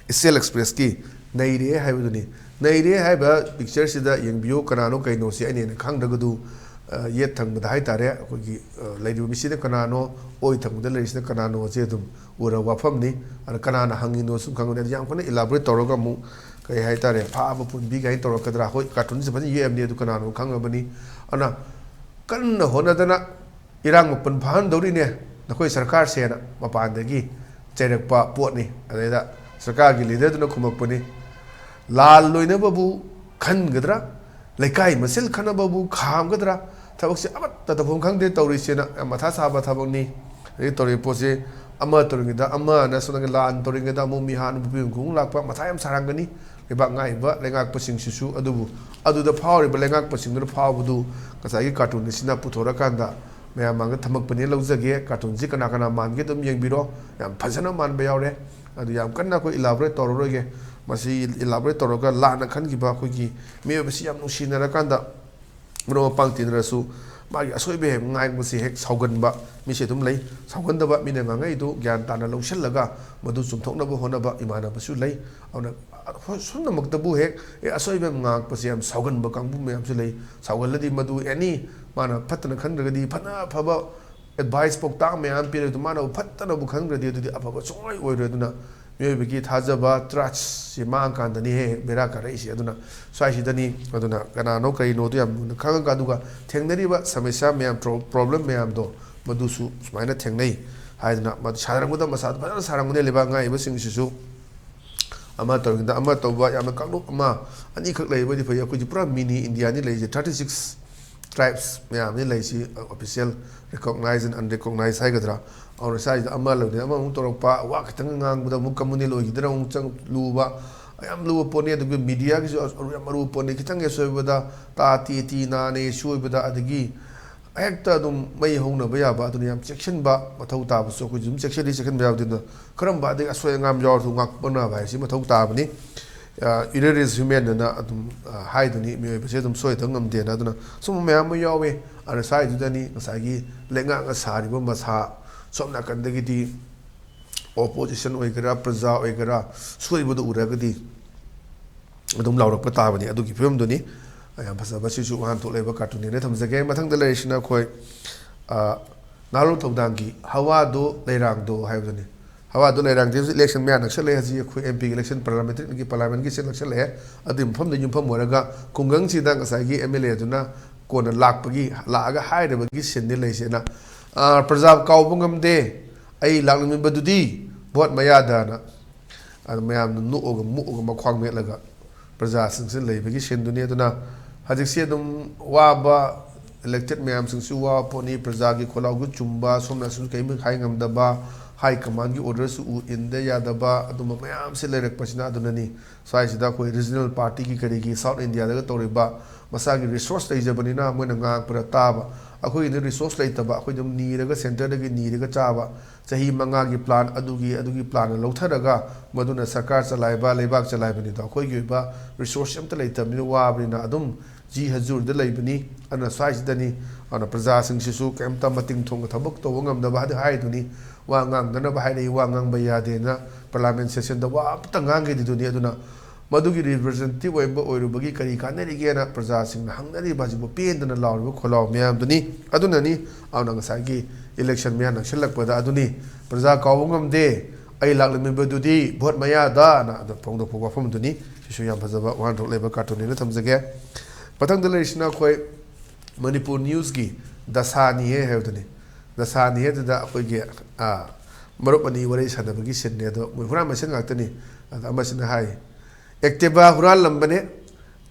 East Cell Expressꯀꯤ ꯅꯩꯔꯦ ꯍꯥꯏꯕꯗꯨꯅꯤ꯫ ꯅꯩꯔꯦ ꯍꯥꯏꯕ pictureꯁꯤꯗ ꯌꯦꯡꯕꯤꯌꯨ, ꯀꯅꯥꯅꯣ ꯀꯩꯅꯣꯁꯤ ꯑꯩꯅ ꯍꯦꯟꯅ ꯈꯪꯗ꯭ꯔꯒꯗꯨ, ꯑ, ꯌꯦꯠ ꯊꯪꯕꯗ ꯍꯥꯏꯇꯥꯔꯦ, ꯑꯩꯈꯣꯏꯒꯤ, ꯑ, ꯂꯩꯔꯤꯕ ꯃꯤꯁꯤꯅ ꯀꯅꯥꯅꯣ, ꯑꯣꯏ ꯊꯪꯕꯗ ꯂꯩꯔꯤꯁꯤꯅ ꯀꯅꯥꯅꯣꯁꯦ ꯑꯗꯨꯝ ꯎꯔꯕ ꯋꯥꯐꯝꯅꯤ꯫ ꯑꯗ ꯀꯅꯥꯅ ꯍꯪꯉꯤꯅꯣ ꯁꯨꯝ ꯈꯪꯕꯅꯤ꯫ ꯑꯗ ꯌꯥꯝ ꯀꯟꯅ elaborate ꯇꯧꯔꯒ ꯑꯃꯨꯛ ꯀꯩ ꯍꯥꯏꯇꯥꯔꯦ, ꯐꯥꯕ ꯄꯨꯟꯕꯤ ꯀꯥꯏꯅ ꯇꯧꯔꯛꯀꯗ꯭ꯔꯥ? ꯍꯣꯏ, cartoonꯁꯦ ꯐꯖꯅ ꯌꯦꯛꯑꯕꯅꯤ, ꯑꯗꯨ ꯀꯅꯥꯅꯣ ꯈꯪꯉꯕꯅꯤ꯫ ꯑꯗꯨꯅ ꯀꯟꯅ ꯍꯣꯠꯅꯗꯅ ꯏꯔꯥꯡ ꯃꯄꯨꯟ ꯐꯥꯍꯟꯗꯧꯔꯤꯅꯦ ꯅꯈꯣꯏ ꯁꯔꯀꯥꯔꯁꯦꯅ ꯃꯄꯥꯟꯗꯒꯤ ꯆꯩꯔꯛꯄ ꯄꯣꯠꯅꯤ꯫ ꯑꯗꯩꯗ ꯁꯔꯀꯥꯔꯒꯤ leaderꯗꯨꯅ ꯈꯨꯝꯃꯛꯄꯅꯤ, "ꯂꯥꯜ ꯂꯣꯏꯅꯕꯕꯨ ꯈꯟꯒꯗ꯭ꯔꯥ? ꯂꯩꯀꯥꯏ ꯃꯁꯦꯜ ꯈꯠꯅꯕꯕꯨ ꯈꯥꯝꯒꯗ꯭ꯔꯥ? ꯊꯕꯛꯁꯦ ꯑꯃꯠꯇ ꯇꯧꯐꯝ ꯈꯪꯗꯦ ꯇꯧꯔꯤꯁꯦꯅ ꯌꯥꯝ ꯃꯊꯥ ꯁꯥꯕ ꯊꯕꯛꯅꯤ꯫ ꯑꯗꯩ ꯇꯧꯔꯤꯕ ꯄꯣꯠꯁꯦ ꯑꯃ ꯇꯧꯔꯤꯉꯩꯗ ꯑꯃꯅ ꯁꯣꯝꯗꯒꯤ ꯂꯥꯟ ꯇꯧꯔꯤꯉꯩꯗ ꯑꯃꯨꯛ ꯃꯤ ꯍꯥꯠꯅ ꯅꯨꯄꯤ ꯑꯃ ꯈꯣꯡ ꯂꯥꯛꯄ ꯃꯊꯥ ꯌꯥꯝ ꯁꯥꯔꯝꯒꯅꯤ꯫ ꯂꯩꯕꯥꯛ ꯉꯥꯛꯏꯕ ꯂꯩꯉꯥꯛꯄꯁꯤꯡꯁꯤꯁꯨ꯫ ꯑꯗꯨꯕꯨ ꯑꯗꯨꯗ ꯐꯥꯎꯔꯤꯕ ꯂꯩꯉꯥꯛꯄꯁꯤꯡꯗꯨꯅ ꯐꯥꯎꯕꯗꯨ ꯉꯁꯥꯏꯒꯤ ꯀꯥꯔꯇꯨꯟ ꯑꯁꯤꯅ ꯄꯨꯊꯣꯔꯛꯀꯥꯟꯗ ꯃꯌꯥꯝ ꯃꯥꯡꯗ ꯊꯝꯃꯛꯄꯅꯦ ꯂꯧꯖꯒꯦ꯫ ꯀꯥꯔꯇꯨꯟꯁꯤ ꯀꯅꯥ ꯀꯅꯥ ꯃꯥꯟꯒꯦ ꯑꯗꯨꯝ ꯌꯦꯡꯕꯤꯔꯣ꯫ ꯌꯥꯝ ꯐꯖꯅ ꯃꯥꯟꯕ ꯌꯥꯎꯔꯦ꯫ ꯑꯗꯨ ꯌꯥꯝ ꯀꯟꯅ ꯑꯩꯈꯣꯏ ꯏꯂꯥꯕꯣꯔꯦꯠ ꯇꯧꯔꯔꯣꯏꯒꯦ꯫ ꯃꯁꯤ ꯏꯂꯥꯕꯣꯔꯦꯠ ꯇꯧꯔꯒ ꯂꯥꯟꯅ ꯈꯟꯈꯤꯕ ꯑꯩꯈꯣꯏꯒꯤ ꯃꯤꯑꯣꯏꯕꯁꯤ ꯌꯥꯝ ꯅꯨꯡꯁꯤꯅꯔꯀꯥꯟꯗ ꯃꯔꯨꯞ ꯃꯄꯥꯡ ꯇꯤꯟꯅꯔꯁꯨ ꯃꯥꯒꯤ ꯑꯁꯣꯏꯕ ꯍꯦꯛ ꯉꯥꯡꯕꯁꯤ ꯍꯦꯛ ꯁꯥꯎꯒꯟꯕ ꯃꯤꯁꯦ ꯑꯗꯨꯝ ꯂꯩ꯫ ꯁꯥꯎꯒꯟꯗꯕ, ꯃꯤꯅ ꯉꯥꯡꯉꯛꯏꯗꯨ ꯒ꯭ꯌꯥꯟ ꯇꯥꯅ ꯂꯧꯁꯤꯜꯂꯒ ꯃꯗꯨ ꯆꯨꯝꯊꯣꯛꯅꯕ ꯍꯣꯠꯅꯕ ꯏꯃꯥꯟꯅꯕꯁꯨ ꯂꯩ꯫ ꯑꯗꯨꯅ ꯍꯣꯏ, ꯁꯨꯝꯅꯃꯛꯇꯕꯨ ꯍꯦꯛ, "ꯑꯦ, ꯑꯁꯣꯏꯕ ꯌꯥꯝ ꯉꯥꯡꯉꯛꯄꯁꯦ ꯌꯥꯝ ꯁꯥꯎꯒꯟꯕ ꯀꯥꯡꯕꯨ ꯃꯌꯥꯝꯁꯨ ꯂꯩ"꯫ ꯁꯥꯎꯒꯜꯂꯗꯤ ꯃꯗꯨ ꯑꯦꯅꯤ ꯃꯥꯅ ꯐꯠꯇꯅ ꯈꯟꯗ꯭ꯔꯒꯗꯤ ꯐꯅ ꯑꯐꯕ ꯑꯦꯗꯚꯥꯏꯁ ꯄꯥꯎꯇꯥꯛ ꯃꯌꯥꯝ ꯄꯤꯔꯁꯨ ꯃꯥꯅꯕꯨ ꯐꯠꯇꯅꯕꯨ ꯈꯟꯈ꯭ꯔꯗꯤ ꯑꯗꯨꯗꯤ ꯑꯐꯕ ꯁꯨꯡꯑꯣꯏ ꯑꯣꯏꯔꯣꯏ꯫ ꯑꯗꯨꯅ ꯃꯤꯑꯣꯏꯕꯒꯤ ꯊꯥꯖꯕ, ꯇ꯭ꯔꯁꯁꯤ ꯃꯥꯡꯉꯀꯥꯟꯗꯅꯤ ꯍꯦꯛ ꯍꯦꯛ ꯕꯦꯔꯥ ꯀꯥꯔꯛꯏꯁꯦ꯫ ꯑꯗꯨꯅ ꯁ꯭ꯋꯥꯏꯁꯤꯗꯅꯤ꯫ ꯑꯗꯨꯅ ꯀꯅꯥꯅꯣ ꯀꯔꯤꯅꯣꯗꯣ ꯌꯥꯝ ꯃꯨꯟꯅ ꯈꯪꯉꯒ, ꯑꯗꯨꯒ ꯊꯦꯡꯅꯔꯤꯕ ꯁꯃꯁ꯭ꯌꯥ ꯃꯌꯥꯝ, ꯄ꯭ꯔꯣ-, ꯄ꯭ꯔꯣꯕ꯭ꯂꯦꯝ ꯃꯌꯥꯝꯗꯣ ꯃꯗꯨꯁꯨ ꯁꯨꯃꯥꯏꯅ ꯊꯦꯡꯅꯩ ꯍꯥꯏꯗꯅ ꯃꯗꯨ ꯁꯥꯟꯅꯔꯝꯒꯗꯕ ꯃꯁꯥꯗꯣ ꯐꯖꯅ ꯁꯥꯟꯅꯔꯝꯒꯅꯤ꯫ ꯂꯩꯕꯥꯛ ꯉꯥꯛꯏꯕꯁꯤꯡꯁꯤꯁꯨ ꯑꯃ ꯇꯧꯔꯤꯉꯩꯗ ꯑꯃ ꯇꯧꯕ, ꯌꯥꯝꯅ ꯀꯥꯡꯂꯨꯞ ꯑꯃ ꯑꯅꯤꯈꯛ ꯂꯩꯕꯗꯤ ꯐꯩ꯫ ꯑꯩꯈꯣꯏꯗꯤ ꯄꯨꯔꯥ ꯃꯤꯅꯤ ꯏꯟꯗꯤꯌꯥꯅꯤ ꯂꯩꯔꯤꯁꯦ, ꯊꯥꯔꯇꯤ ꯁꯤꯛꯁ ꯇ꯭ꯔꯥꯏꯕꯁ ꯃꯌꯥꯝꯅꯤ ꯂꯩꯔꯤꯁꯤ, ꯑꯣꯐꯤꯁꯤꯌꯦꯜ, ꯔꯤꯀꯣꯛꯅꯥꯏꯖ ꯑꯦꯟ ꯑꯟꯔꯤꯀꯣꯛꯅꯥꯏꯖ ꯍꯥꯏꯒꯗ꯭ꯔꯥ꯫ ꯑꯗꯨꯅ ꯁ꯭ꯋꯥꯏꯁꯤꯗ ꯑꯃ ꯂꯩꯕꯅꯤꯅ ꯑꯃꯃꯨꯛ ꯇꯧꯔꯛꯄ, ꯋꯥ ꯈꯤꯇꯪ ꯉꯥꯡꯕꯗ ꯑꯃꯨꯛ ꯀꯝꯃꯨꯅꯦꯜ ꯑꯣꯏꯈꯤꯗ꯭ꯔꯥ ꯑꯃꯨꯛ ꯆꯪ ꯂꯨꯕ, ꯌꯥꯝ ꯂꯨꯕ ꯄꯣꯠꯅꯤ꯫ ꯑꯗꯨꯒ ꯃꯤꯗꯤꯌꯥꯒꯤꯁꯨ ꯑꯔꯨ-, ꯌꯥꯝ ꯑꯔꯨꯕ ꯄꯣꯠꯅꯤ꯫ ꯈꯤꯇꯪ ꯍꯦꯛ ꯁꯣꯏꯕꯗ ꯇꯥ ꯇꯤ ꯇꯤ ꯅꯥ ꯅꯦ ꯁꯣꯏꯕꯗ, ꯑꯗꯒꯤ ꯍꯦꯛꯇ ꯑꯗꯨꯝ ꯃꯩ ꯍꯧꯅꯕ ꯌꯥꯕ꯫ ꯑꯗꯨꯅ ꯌꯥꯝ ꯆꯦꯛꯁꯤꯟꯕ ꯃꯊꯧ ꯇꯥꯕꯁꯨ ꯑꯩꯈꯣꯏꯁꯨ ꯑꯗꯨꯝ ꯆꯦꯛꯁꯤꯜꯂꯤ, ꯆꯦꯛꯁꯤꯟꯕ ꯌꯥꯎꯗꯦ꯫ ꯑꯗꯨꯅ ꯀꯔꯝꯕ ꯑꯗꯒꯤ ꯑꯁꯣꯏ ꯑꯉꯥꯝ ꯌꯥꯎꯔꯁꯨ ꯉꯥꯛꯄꯅꯕ ꯍꯥꯏꯁꯤ ꯃꯊꯧ ꯇꯥꯕꯅꯤ꯫ ꯑ, "Error is human" ꯑꯅ ꯑꯗꯨꯝ, ꯑ, ꯍꯥꯏꯗꯨꯅꯤ, ꯃꯤꯑꯣꯏꯕꯁꯦ ꯑꯗꯨꯝ ꯁꯣꯏꯗꯕ ꯉꯝꯗꯦꯅ꯫ ꯑꯗꯨꯅ ꯁꯨꯝꯕ ꯃꯌꯥꯝ ꯑꯃ ꯌꯥꯎꯋꯤ꯫ ꯑꯗꯨꯅ ꯁ꯭ꯋꯥꯏꯗꯨꯗꯅꯤ ꯉꯁꯥꯏꯒꯤ ꯂꯩꯉꯥꯛꯅ ꯁꯥꯔꯤꯕ ꯃꯁꯥ, ꯁꯣꯝ ꯅꯥꯀꯟꯗꯒꯤꯗꯤ ꯑꯣꯄꯣꯖꯤꯁꯟ ꯑꯣꯏꯒꯦꯔꯥ, ꯄ꯭ꯔꯖꯥ ꯑꯣꯏꯒꯦꯔꯥ, ꯁꯣꯏꯕꯗꯨ ꯎꯔꯒꯗꯤ ꯑꯗꯨꯝ ꯂꯥꯎꯔꯛꯄ ꯇꯥꯕꯅꯤ꯫ ꯑꯗꯨꯒꯤ ꯐꯤꯕꯝꯗꯨꯅꯤ꯫ ꯌꯥꯝ ꯐꯖꯕ, ꯁꯤꯁꯨ ꯋꯥꯍꯟꯊꯣꯛ ꯂꯩꯕ ꯀꯥꯔꯇꯨꯟꯅꯦꯅ ꯊꯝꯖꯒꯦ꯫ ꯃꯊꯪꯗ ꯂꯩꯔꯤꯁꯤꯅ ꯑꯩꯈꯣꯏ, ꯑ, ꯅꯍꯥꯔꯣꯜ ꯊꯧꯗꯥꯡꯒꯤ "ꯍꯋꯥꯗꯣ ꯂꯩꯔꯥꯡꯗꯣ" ꯍꯥꯏꯕꯗꯨꯅꯤ꯫ ꯍꯋꯥꯗꯣ ꯂꯩꯔꯥꯡꯗꯤ ꯍꯧꯖꯤꯛ ꯏꯂꯦꯛꯁꯟ ꯃꯌꯥ ꯅꯛꯁꯜꯂꯛꯑꯦ꯫ ꯍꯧꯖꯤꯛ ꯑꯩꯈꯣꯏ ꯑꯦꯝ ꯄꯤꯒꯤ ꯏꯂꯦꯛꯁꯟ, ꯄꯥꯔꯂꯥꯃꯦꯟꯇꯔꯤꯒꯤ, ꯄꯥꯔꯂꯥꯃꯦꯟꯒꯤ ꯏꯂꯦꯛꯁꯟ ꯅꯛꯁꯜꯂꯛꯑꯦ꯫ ꯑꯗꯨꯒꯤ ꯃꯐꯝꯗ ꯌꯨꯝꯐꯝ ꯑꯣꯏꯔꯒ ꯈꯨꯡꯒꯪꯁꯤꯗ ꯉꯁꯥꯏꯒꯤ ꯑꯦꯝ ꯑꯦꯜ ꯑꯦꯗꯨꯅ ꯀꯣꯟꯅ ꯂꯥꯛꯄꯒꯤ, ꯂꯥꯛꯑꯒ ꯍꯥꯏꯔꯕꯒꯤ ꯁꯤꯟꯗꯤ ꯂꯩꯁꯦꯅ, "ꯑ, ꯄ꯭ꯔꯖꯥ ꯀꯥꯎꯕ ꯉꯝꯗꯦ, ꯑꯩ ꯂꯥꯛꯅꯤꯡꯕꯗꯨꯗꯤ ꯚꯣꯠ ꯃꯌꯥꯗꯅ", ꯑꯗꯨ ꯃꯌꯥꯝꯅ ꯅꯣꯛꯑꯒ ꯃꯣꯛꯑꯒ ꯃꯈ꯭ꯋꯥꯡ ꯃꯦꯠꯂꯒ ꯄ꯭ꯔꯖꯥꯁꯤꯡꯁꯤ ꯂꯩꯕꯒꯤ ꯁꯤꯟꯗꯨꯅꯤ꯫ ꯑꯗꯨꯅ ꯍꯧꯖꯤꯛꯁꯤ ꯑꯗꯨꯝ ꯋꯥꯕ, ꯏꯂꯦꯛꯇꯦꯠ ꯃꯌꯥꯝꯁꯤꯡꯁꯨ ꯋꯥꯕ ꯄꯣꯠꯅꯤ꯫ ꯄ꯭ꯔꯖꯥꯒꯤ ꯈꯣꯜꯂꯥꯎꯁꯨ ꯆꯨꯝꯕ, ꯁꯣꯝꯅꯁꯨ ꯀꯔꯤꯝ ꯍꯥꯏ ꯉꯝꯗꯕ, ꯍꯥꯏ ꯀꯃꯥꯟꯒꯤ ꯑꯣꯔꯗꯔꯁꯨ ꯎ-, ꯏꯟꯗ ꯌꯥꯗꯕ, ꯑꯗꯨꯝꯕ ꯃꯌꯥꯝꯁꯦ ꯂꯩꯔꯛꯄꯁꯤꯅ ꯑꯗꯨꯅꯅꯤ꯫ ꯁ꯭ꯋꯥꯏꯁꯤꯗ ꯑꯩꯈꯣꯏ ꯔꯤꯖꯅꯦꯜ ꯄꯥꯔꯇꯤꯒꯤ ꯀꯔꯤꯒꯤ ꯁꯥꯎꯠ ꯏꯟꯗꯤꯌꯥꯗꯒ ꯇꯧꯔꯤꯕ, ꯃꯁꯥꯒꯤ ꯔꯤꯁꯣꯔꯁ ꯂꯩꯖꯕꯅꯤꯅ ꯃꯣꯏꯅ ꯉꯥꯡꯉꯛꯄꯗ ꯇꯥꯕ, ꯑꯩꯈꯣꯏꯒꯤꯗꯤ ꯔꯤꯁꯣꯔꯁ ꯂꯩꯇꯕ, ꯑꯩꯈꯣꯏ ꯑꯗꯨꯝ ꯅꯤꯔꯒ ꯁꯦꯟꯇꯔꯗꯒꯤ ꯅꯤꯔꯒ ꯆꯥꯕ, ꯆꯍꯤ ꯃꯉꯥꯒꯤ ꯄ꯭ꯂꯥꯟ, ꯑꯗꯨꯒꯤ, ꯑꯗꯨꯒꯤ ꯄ꯭ꯂꯥꯟ ꯂꯧꯊꯔꯒ ꯃꯗꯨꯅ ꯁꯔꯀꯥꯔ ꯆꯂꯥꯏꯕ, ꯂꯩꯕꯥꯛ ꯆꯂꯥꯏꯕꯅꯤꯗꯣ꯫ ꯑꯩꯈꯣꯏꯒꯤ ꯑꯣꯏꯕ ꯔꯤꯁꯣꯔꯁ ꯑꯝꯇ ꯂꯩꯇꯕꯅꯤꯅ ꯋꯥꯕꯅꯤꯅ ꯑꯗꯨꯝ ꯖꯤ ꯍꯖꯨꯔꯗ ꯂꯩꯕꯅꯤ꯫ ꯑꯗꯨꯅ ꯁ꯭ꯋꯥꯏꯁꯤꯗꯅꯤ, ꯑꯗꯨꯅ ꯄ꯭ꯔꯖꯥꯁꯤꯡꯁꯤꯁꯨ ꯀꯩꯝꯇ ꯃꯇꯤꯡ ꯊꯣꯡꯅ ꯊꯕꯛ ꯇꯧꯕ ꯉꯝꯗꯕ ꯍꯥꯏꯗꯤ ꯍꯥꯏꯗꯨꯅꯤ, ꯋꯥ ꯉꯥꯡꯗꯅꯕ ꯍꯥꯏꯔꯛꯏ, ꯋꯥ ꯉꯥꯡꯕ ꯌꯥꯗꯦꯅ ꯄꯥꯔꯂꯥꯃꯦꯟ ꯁꯦꯁꯟꯗ ꯋꯥ ꯑꯃꯇ ꯉꯥꯡꯈꯤꯗ꯭ꯔꯤꯗꯨꯅꯤ꯫ ꯑꯗꯨꯅ ꯃꯗꯨꯒꯤ ꯔꯤꯄ꯭ꯔꯖꯦꯟꯇꯦꯇꯤꯚ ꯑꯣꯏꯕ ꯑꯣꯏꯔꯨꯕꯒꯤ ꯀꯔꯤ ꯀꯥꯟꯅꯔꯤꯒꯦꯅ ꯄ꯭ꯔꯖꯥꯁꯤꯡꯅ ꯍꯪꯅꯔꯤꯕ ꯑꯁꯤꯕꯨ ꯄꯦꯟꯗꯅ ꯂꯥꯎꯔꯤꯕ ꯈꯣꯜꯂꯥꯎ ꯃꯌꯥꯝꯗꯨꯅꯤ꯫ ꯑꯗꯨꯅꯅꯤ, ꯑꯗꯨꯅ ꯉꯁꯥꯏꯒꯤ ꯏꯂꯦꯛꯁꯟ ꯃꯌꯥ ꯅꯛꯁꯤꯜꯂꯛꯄꯗ ꯑꯗꯨꯅꯤ, "ꯄ꯭ꯔꯖꯥ ꯀꯥꯎꯕ ꯉꯝꯗꯦ, ꯑꯩ ꯂꯥꯛꯂꯝꯃꯤꯕꯗꯨꯗꯤ ꯚꯣꯠ ꯃꯌꯥꯗꯅ" ꯑꯗꯨ ꯐꯣꯡꯗꯣꯛꯄ ꯋꯥꯐꯝꯗꯨꯅꯤ꯫ ꯁꯤꯁꯨ ꯌꯥꯝ ꯐꯖꯕ ꯋꯥꯍꯟꯊꯣꯛ ꯂꯩꯕ ꯀꯥꯔꯇꯨꯟꯅꯦꯅ ꯊꯝꯖꯒꯦ꯫ ꯃꯊꯪꯗ ꯂꯩꯔꯤꯁꯤꯅ ꯑꯩꯈꯣꯏ ꯃꯅꯤꯄꯨꯔ ꯅ꯭ꯌꯨꯁꯀꯤ ꯗꯁꯥꯅꯤꯍꯦ ꯍꯥꯏꯕꯗꯨꯅꯤ꯫ ꯗꯁꯥꯅꯤꯍꯦ ꯑꯗꯨꯗ ꯑꯩꯈꯣꯏꯒꯤ, ꯑꯥ, ꯃꯔꯨꯞ ꯑꯅꯤ ꯋꯥꯔꯤ ꯁꯥꯟꯅꯕꯒꯤ ꯁꯤꯟꯅꯦ꯫ ꯑꯗꯣ ꯃꯣꯏ ꯍꯨꯔꯥꯟꯕ ꯁꯤꯟ ꯉꯥꯛꯇꯅꯤ꯫ ꯑꯗ ꯑꯃꯁꯤꯅ ꯍꯥꯏ, "ꯑꯦꯛꯇꯤꯚꯥ ꯍꯨꯔꯥꯜꯂꯝꯕꯅꯦ,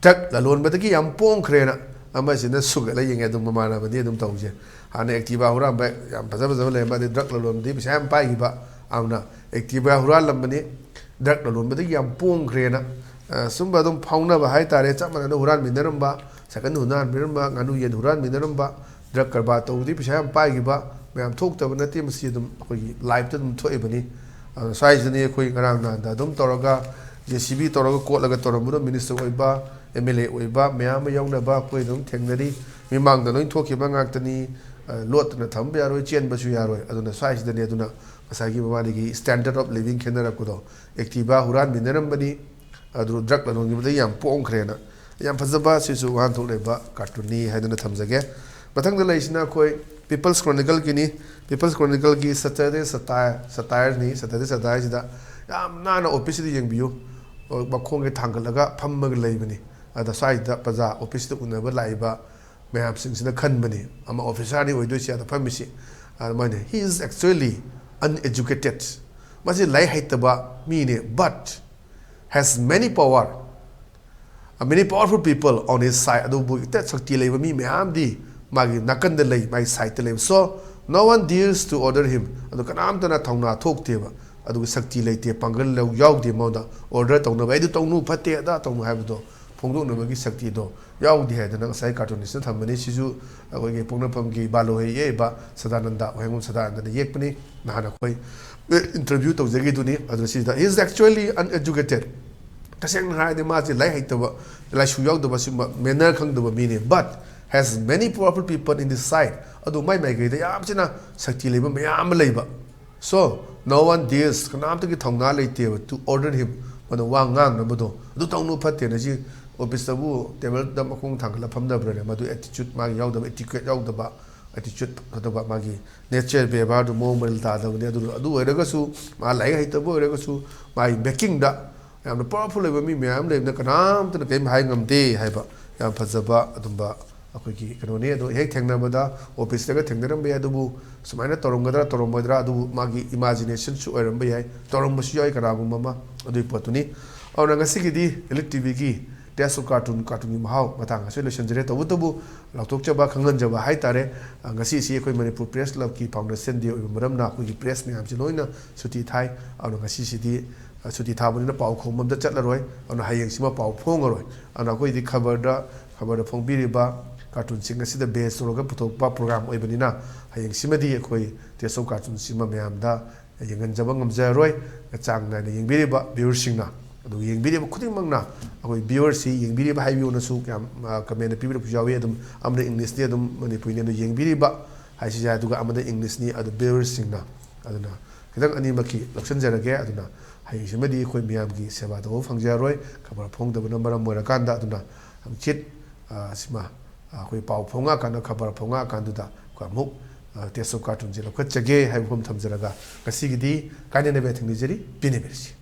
ꯗ꯭ꯔꯒ ꯂꯂꯣꯟꯕꯗꯒꯤ ꯌꯥꯝ ꯄꯣꯡꯈ꯭ꯔꯦꯅ"꯫ ꯑꯃꯁꯤꯅ ꯁꯨꯒꯠꯂ ꯌꯦꯡꯉꯦ꯫ ꯑꯗꯨꯝ ꯃꯃꯥꯟꯅꯕꯗꯤ ꯑꯗꯨꯝ ꯇꯧꯁꯦ꯫ ꯍꯥꯟꯅ ꯑꯦꯛꯇꯤꯚꯥ ꯍꯨꯔꯥꯟꯕ ꯌꯥꯝ ꯐꯖ ꯐꯖꯕ ꯂꯩꯔꯝꯕ, ꯑꯗꯩ ꯗ꯭ꯔꯒ ꯂꯂꯣꯟꯕꯗꯤ ꯄꯩꯁꯥ ꯌꯥꯝ ꯄꯥꯏꯈꯤꯕ꯫ ꯑꯗꯨꯅ ꯑꯦꯛꯇꯤꯚꯥ ꯍꯨꯔꯥꯜꯂꯝꯕꯅꯤ, ꯗ꯭ꯔꯒ ꯂꯂꯣꯟꯕꯗꯒꯤ ꯌꯥꯝ ꯄꯣꯡꯈ꯭ꯔꯦꯅ꯫ ꯑ, ꯁꯨꯝꯕ ꯑꯗꯨꯝ ꯐꯥꯎꯅꯕ ꯍꯥꯏꯇꯥꯔꯦ꯫ ꯆꯞ ꯃꯥꯟꯅꯅ ꯍꯨꯔꯥꯟꯃꯤꯟꯅꯔꯝꯕ, ꯁꯥꯏꯀꯜ ꯍꯨꯔꯥꯟꯃꯤꯟꯅꯔꯝꯕ, ꯉꯥꯅꯨ ꯌꯦꯟ ꯍꯨꯔꯥꯟꯃꯤꯟꯅꯔꯝꯕ, ꯗ꯭ꯔꯒ ꯀꯔꯕꯥꯔ ꯇꯧꯕꯗꯒꯤ ꯄꯩꯁꯥ ꯌꯥꯝ ꯄꯥꯏꯈꯤꯕ ꯃꯌꯥꯝ ꯊꯣꯛꯇꯕ ꯅꯠꯇꯦ꯫ ꯃꯁꯤ ꯑꯗꯨꯝ ꯑꯩꯈꯣꯏꯒꯤ ꯂꯥꯏꯐꯇ ꯑꯗꯨꯝ ꯊꯣꯛꯏꯕꯅꯤ꯫ ꯑꯗꯣ ꯁ꯭ꯋꯥꯏꯁꯤꯗꯅꯤ ꯑꯩꯈꯣꯏ ꯉꯔꯥꯡ ꯅꯍꯥꯟꯗ ꯑꯗꯨꯝ ꯇꯧꯔꯒ, ꯖꯦ ꯁꯤ ꯕꯤ ꯇꯧꯔꯒ ꯀꯣꯠꯂꯒ ꯇꯧꯔꯝꯕꯗꯣ, ꯃꯤꯅꯤꯁꯇꯔ ꯑꯣꯏꯕ, ꯑꯦꯝ ꯑꯦꯜ ꯑꯦ ꯑꯣꯏꯕ ꯃꯌꯥꯝ ꯑꯃ ꯌꯥꯎꯅꯕ ꯑꯩꯈꯣꯏ ꯑꯗꯨꯝ ꯊꯦꯡꯅꯔꯤ꯫ ꯃꯤꯃꯥꯡꯗ ꯂꯣꯏ ꯊꯣꯛꯈꯤꯕ ꯉꯥꯛꯇꯅꯤ꯫ ꯑ, ꯂꯣꯠꯇꯅ ꯊꯝꯕ ꯌꯥꯔꯣꯏ, ꯆꯦꯟꯕꯁꯨ ꯌꯥꯔꯣꯏ꯫ ꯑꯗꯨꯅ ꯁ꯭ꯋꯥꯏꯁꯤꯗꯅꯤ꯫ ꯑꯗꯨꯅ ꯉꯁꯥꯏꯒꯤ ꯃꯕꯥꯅꯤꯒꯤ standard of living ꯈꯦꯠꯅꯔꯛꯄꯗꯣ, ꯑꯦꯛꯇꯤꯚꯥ ꯍꯨꯔꯥꯟꯃꯤꯟꯅꯔꯝꯕꯅꯤ, ꯑꯗꯨ ꯗ꯭ꯔꯒ ꯂꯂꯣꯟꯈꯤꯕꯗꯒꯤ ꯌꯥꯝ ꯄꯣꯡꯈ꯭ꯔꯦꯅ꯫ ꯌꯥꯝ ꯐꯖꯕ, ꯁꯤꯁꯨ ꯋꯥꯍꯟꯊꯣꯛ ꯂꯩꯕ ꯀꯥꯔꯇꯨꯟꯅꯤ ꯍꯥꯏꯗꯨꯅ ꯊꯝꯖꯒꯦ꯫ ꯃꯊꯪꯗ ꯂꯩꯔꯤꯁꯤꯅ ꯑꯩꯈꯣꯏ ꯄꯤꯄꯜꯁ ꯀ꯭ꯔꯣꯅꯤꯀꯜꯒꯤꯅꯤ꯫ ꯄꯤꯄꯜꯁ ꯀ꯭ꯔꯣꯅꯤꯀꯜꯒꯤ ꯁꯇꯔꯗꯦ ꯁꯇꯥꯌꯔ, ꯁꯇꯥꯌꯔꯅꯤ꯫ ꯁꯇꯔꯗꯦ ꯁꯇꯥꯌꯔꯁꯤꯗ ꯌꯥꯝ ꯅꯥꯟꯅ ꯑꯣꯐꯤꯁꯁꯤꯗ ꯌꯦꯡꯕꯤꯌꯨ꯫ ꯃꯈꯣꯡꯁꯦ ꯊꯥꯡꯒꯠꯂꯒ ꯐꯝꯃꯒ ꯂꯩꯕꯅꯤ꯫ ꯑꯗ ꯁ꯭ꯋꯥꯏꯗ ꯄ꯭ꯔꯖꯥ ꯑꯣꯐꯤꯁꯇ ꯎꯅꯕ ꯂꯥꯛꯏꯕ ꯃꯌꯥꯝꯁꯤꯡꯁꯤꯅ ꯈꯟꯕꯅꯤ, ꯑꯃ ꯑꯣꯐꯤꯁꯥꯔꯅꯤ ꯑꯣꯏꯗꯣꯏꯁꯦ ꯑꯗ ꯐꯝꯃꯤꯁꯤ꯫ ꯑꯗꯨꯃꯥꯏꯅ, "He is actually uneducated", ꯃꯁꯤ ꯂꯥꯏꯔꯤꯛ ꯍꯩꯇꯕ ꯃꯤꯅꯦ, "but has many power, a many powerful people on his side", ꯑꯗꯨꯕꯨ ꯍꯦꯛꯇ ꯁꯛꯇꯤ ꯂꯩꯕ ꯃꯤ ꯃꯌꯥꯝꯗꯤ ꯃꯥꯒꯤ ꯅꯥꯀꯟꯗ ꯂꯩ, ꯃꯥꯒꯤ ꯁꯥꯏꯠꯇ ꯂꯩꯕ꯫ So no one dares to order him. ꯑꯗꯨ ꯀꯅꯥꯝꯇꯅ ꯊꯧꯅꯥ ꯊꯣꯛꯇꯦꯕ, ꯑꯗꯨꯒ ꯁꯛꯇꯤ ꯂꯩꯇꯦ, ꯄꯥꯡꯒꯜ ꯂꯧ- ꯌꯥꯎꯗꯦ ꯃꯉꯣꯟꯗ ꯑꯣꯔꯗꯔ ꯇꯧꯅꯕ, "ꯑꯩ ꯑꯗꯨ ꯇꯧꯅꯨ, ꯐꯠꯇꯦ, ꯑꯗꯥ ꯇꯧꯅꯨ" ꯍꯥꯏꯕꯗꯣ ꯐꯣꯡꯗꯣꯛꯅꯕꯒꯤ ꯁꯛꯇꯤꯗꯣ ꯌꯥꯎꯗꯦ ꯍꯥꯏꯗꯅ ꯉꯁꯥꯏ ꯀꯥꯔꯇꯨꯅꯤꯁꯅ ꯊꯝꯕꯅꯤ꯫ ꯁꯤꯁꯨ ꯑꯩꯈꯣꯏꯒꯤ ꯄꯣꯛꯅꯐꯝꯒꯤ ꯕꯥꯂꯣꯍꯩ ꯌꯦꯛꯏꯕ ꯁꯗꯥꯅꯟꯗ, ꯋꯥꯍꯦꯡꯕꯝ ꯁꯗꯥꯅꯟꯗꯅ ꯌꯦꯛꯄꯅꯤ꯫ ꯅꯍꯥꯟ ꯑꯩꯈꯣꯏ ꯏꯟꯇꯔꯚ꯭ꯌꯨ ꯇꯧꯖꯈꯤꯗꯨꯅꯤ꯫ ꯑꯗꯨ ꯁꯤꯗ, "He is actually uneducated." ꯇꯁꯦꯡꯅ ꯍꯥꯏꯔꯗꯤ ꯃꯥꯁꯦ ꯂꯥꯏꯔꯤꯛ ꯍꯩꯇꯕ, ꯂꯥꯏꯁꯨ ꯌꯥꯎꯗꯕ, ꯁꯤꯒꯨꯝꯕ ꯃꯦꯅꯔ ꯈꯪꯗꯕ ꯃꯤꯅꯤ꯫ "But has many powerful people in his side." ꯑꯗꯨ ꯃꯥꯏ ꯃꯥꯏꯀꯩꯗ ꯌꯥꯝ ꯊꯤꯅ ꯁꯛꯇꯤ ꯂꯩꯕ ꯃꯌꯥꯝ ꯑꯃ ꯂꯩꯕ꯫ "So no one dares," ꯀꯅꯥꯝꯇꯒꯤ ꯊꯧꯅꯥ ꯂꯩꯇꯦꯕ, "to order him," ꯃꯗ ꯋꯥ ꯉꯥꯡꯅꯕꯗꯣ, "ꯑꯗꯨ ꯇꯧꯅꯨ, ꯐꯠꯇꯦꯅ"꯫ ꯁꯤ ꯑꯣꯐꯤꯁꯇꯕꯨ ꯇꯦꯕꯜꯗ ꯃꯈꯣꯡ ꯊꯥꯡꯒꯠꯂ ꯐꯝꯗꯕ꯭ꯔꯅꯦ? ꯃꯗꯨ ꯑꯦꯇꯤꯆꯨꯠ, ꯃꯥꯒꯤ ꯌꯥꯎꯗꯕ, ꯏꯇꯤꯀꯦꯠ ꯌꯥꯎꯗꯕ, ꯑꯦꯇꯤꯆꯨꯠ ꯐꯠꯇꯕ, ꯃꯥꯒꯤ ꯅꯦꯆꯔ, ꯕꯦꯕꯥꯔꯗꯨ ꯃꯑꯣꯡ ꯃꯔꯤꯜ ꯇꯥꯗꯕꯅꯤ꯫ ꯑꯗꯨ, ꯑꯗꯨ ꯑꯣꯏꯔꯒꯁꯨ, ꯃꯥ ꯂꯥꯏꯔꯤꯛ ꯍꯩꯇꯕ ꯑꯣꯏꯔꯒꯁꯨ, ꯃꯥꯒꯤ ꯕꯦꯀꯤꯡꯗ ꯌꯥꯝꯅ ꯄꯋꯥꯔꯐꯨꯜ ꯑꯣꯏꯕ ꯃꯤ ꯃꯌꯥꯝ ꯂꯩꯕꯅ ꯀꯅꯥꯝꯇꯅ ꯀꯔꯤꯝ ꯍꯥꯏ ꯉꯝꯗꯦ ꯍꯥꯏꯕ ꯌꯥꯝ ꯐꯖꯕ ꯑꯗꯨꯝꯕ ꯑꯩꯈꯣꯏꯒꯤ ꯀꯩꯅꯣꯅꯤ꯫ ꯑꯗꯣ ꯍꯦꯛ ꯊꯦꯡꯅꯕꯗ, ꯑꯣꯐꯤꯁꯇꯒ ꯊꯦꯡꯅꯔꯝꯕ ꯌꯥꯏ, ꯑꯗꯨꯕꯨ ꯁꯨꯃꯥꯏꯅ ꯇꯧꯔꯝꯒꯗ꯭ꯔꯥ ꯇꯧꯔꯝꯃꯣꯏꯗ꯭ꯔꯥ, ꯑꯗꯨꯕꯨ ꯃꯥꯒꯤ ꯏꯃꯥꯖꯤꯅꯦꯁꯟꯁꯨ ꯑꯣꯏꯔꯝꯕ ꯌꯥꯏ, ꯇꯧꯔꯝꯕꯁꯨ ꯌꯥꯎꯏ ꯀꯅꯥꯒꯨꯝꯕ ꯑꯃ, ꯑꯗꯨꯒꯤ ꯄꯣꯠꯇꯨꯅꯤ꯫ ꯑꯗꯨꯅ ꯉꯁꯤꯒꯤꯗꯤ ꯏꯂꯤꯠ ꯇꯤꯚꯤꯒꯤ ꯇꯦꯁ ꯑꯣꯐ ꯀꯥꯔꯇꯨꯟ, ꯀꯥꯔꯇꯨꯟꯒꯤ ꯃꯍꯥꯎ ꯃꯇꯥꯡ ꯑꯁꯤꯗ ꯂꯣꯏꯁꯤꯟꯖꯔꯦ꯫ ꯇꯧꯕꯇꯕꯨ ꯂꯥꯎꯊꯣꯛꯆꯕ, ꯈꯪꯍꯟꯖꯕ ꯍꯥꯏꯇꯥꯔꯦ, ꯑ, ꯉꯁꯤꯁꯤ ꯑꯩꯈꯣꯏ ꯃꯅꯤꯄꯨꯔ ꯄ꯭ꯔꯦꯁ ꯀ꯭ꯂꯕꯀꯤ ꯐꯥꯎꯟꯗꯦꯁꯟ ꯗꯦ ꯑꯣꯏꯕ ꯃꯔꯝꯅ ꯑꯩꯈꯣꯏꯒꯤ ꯄ꯭ꯔꯦꯁ ꯃꯌꯥꯝꯁꯤ ꯂꯣꯏꯅ ꯁꯨꯇꯤ ꯊꯥꯏ꯫ ꯑꯗꯨꯅ ꯉꯁꯤꯁꯤꯗꯤ, ꯑ, ꯁꯨꯇꯤ ꯊꯥꯕꯅꯤꯅ ꯄꯥꯎ ꯈꯣꯝꯕ ꯑꯝꯇ ꯆꯠꯂꯔꯣꯏ꯫ ꯑꯗꯨꯅ ꯍꯌꯦꯡꯁꯤꯃ ꯄꯥꯎ ꯐꯣꯡꯉꯔꯣꯏ꯫ ꯑꯗꯨꯅ ꯑꯩꯈꯣꯏꯗꯤ ꯈꯕꯔꯗ, ꯈꯕꯔꯗ ꯐꯣꯡꯕꯤꯔꯤꯕ ꯀꯥꯔꯇꯨꯟꯁꯤꯡ ꯑꯁꯤꯗ ꯕꯦꯁ ꯇꯧꯔꯒ ꯄꯨꯊꯣꯛꯄ ꯄ꯭ꯔꯣꯒ꯭ꯔꯥꯝ ꯑꯣꯏꯕꯅꯤꯅ, ꯍꯌꯦꯡꯁꯤꯃꯗꯤ ꯑꯩꯈꯣꯏ ꯇꯦꯁ ꯑꯣꯐ ꯀꯥꯔꯇꯨꯟꯁꯤꯃ ꯃꯌꯥꯝꯗ ꯌꯦꯡꯍꯟꯖꯕ ꯉꯝꯖꯔꯣꯏ꯫ ꯆꯥꯡ ꯅꯥꯏꯅ ꯌꯦꯡꯕꯤꯔꯤꯕ ꯚ꯭ꯌꯨꯋꯔꯁꯤꯡꯅ, ꯑꯗꯨꯒ ꯌꯦꯡꯕꯤꯔꯤꯕ ꯈꯨꯗꯤꯡꯃꯛꯅ, ꯑꯩꯈꯣꯏ ꯚ꯭ꯌꯨꯋꯔꯁꯤ ꯌꯦꯡꯕꯤꯔꯤꯕ ꯍꯥꯏꯕꯤꯌꯨꯅꯁꯨ ꯌꯥꯝ, ꯑ, ꯀꯃꯦꯟꯗ ꯄꯤꯕꯤꯔꯛꯄꯁꯨ ꯌꯥꯎꯏ꯫ ꯑꯗꯨꯝ ꯑꯃꯅ ꯏꯪꯂꯤꯁꯅꯤ, ꯑꯗꯨꯝ ꯃꯅꯤꯄꯨꯔꯤꯅꯤ, ꯑꯗꯨ ꯌꯦꯡꯕꯤꯔꯤꯕ ꯍꯥꯏꯁꯤ ꯌꯥꯏ, ꯑꯗꯨꯒ ꯑꯃꯗ ꯏꯪꯂꯤꯁꯅꯤ, ꯑꯗꯨ ꯚ꯭ꯌꯨꯋꯔꯁꯤꯡꯅ꯫ ꯑꯗꯨꯅ ꯈꯤꯇꯪ ꯑꯅꯤꯃꯛꯀꯤ ꯂꯧꯁꯤꯟꯖꯔꯒꯦ꯫ ꯑꯗꯨꯅ ꯍꯌꯦꯡꯁꯤꯃꯗꯤ ꯑꯩꯈꯣꯏ ꯃꯤꯌꯥꯝꯒꯤ ꯁꯦꯕꯥ ꯇꯧꯕ ꯐꯪꯖꯔꯣꯏ, ꯈꯕꯔ ꯐꯣꯡꯗꯕꯅ ꯃꯔꯝ ꯑꯣꯏꯔꯀꯥꯟꯗ꯫ ꯑꯗꯨꯅ ꯍꯪꯆꯤꯠ, ꯑ, ꯁꯤꯃ, ꯑ, ꯑꯩꯈꯣꯏ ꯄꯥꯎ ꯐꯣꯡꯉꯛꯑꯀꯥꯟꯗ, ꯈꯕꯔ ꯐꯣꯡꯉꯛꯑꯀꯥꯟꯗꯨꯗ ꯑꯩꯈꯣꯏ ꯑꯃꯨꯛ, ꯑ, ꯇꯦꯁ ꯑꯣꯐ ꯀꯥꯔꯇꯨꯟꯁꯦ ꯂꯧꯈꯠꯆꯒꯦ ꯍꯥꯏꯕ ꯋꯥꯐꯝ ꯊꯝꯖꯔꯒ, ꯉꯁꯤꯒꯤꯗꯤ ꯀꯥꯏꯅꯅꯕ ꯌꯥꯊꯪ ꯅꯤꯖꯔꯤ꯫ ꯄꯤꯅꯕꯤꯔꯁꯤ꯫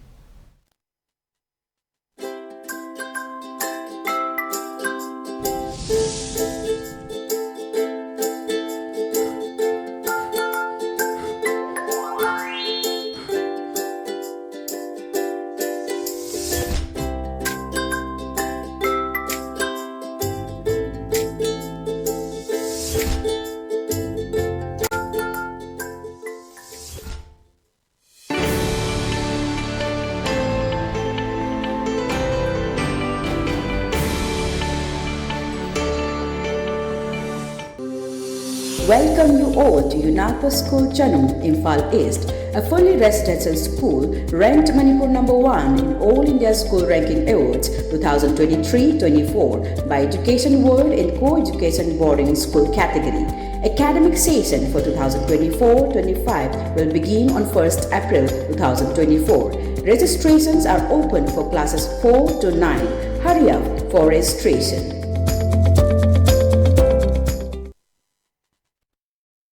Welcome you all to UNACO School Chanung, Imphal East, a fully residential school ranked Manipur number one in All India School Ranking Awards two thousand twenty-three twenty-four by Education World in Co-Education Boarding School category. Academic session for twenty twenty-four twenty-five will begin on first April two thousand twenty-four. Registrations are open for classes four to nine. Hurry up for registration.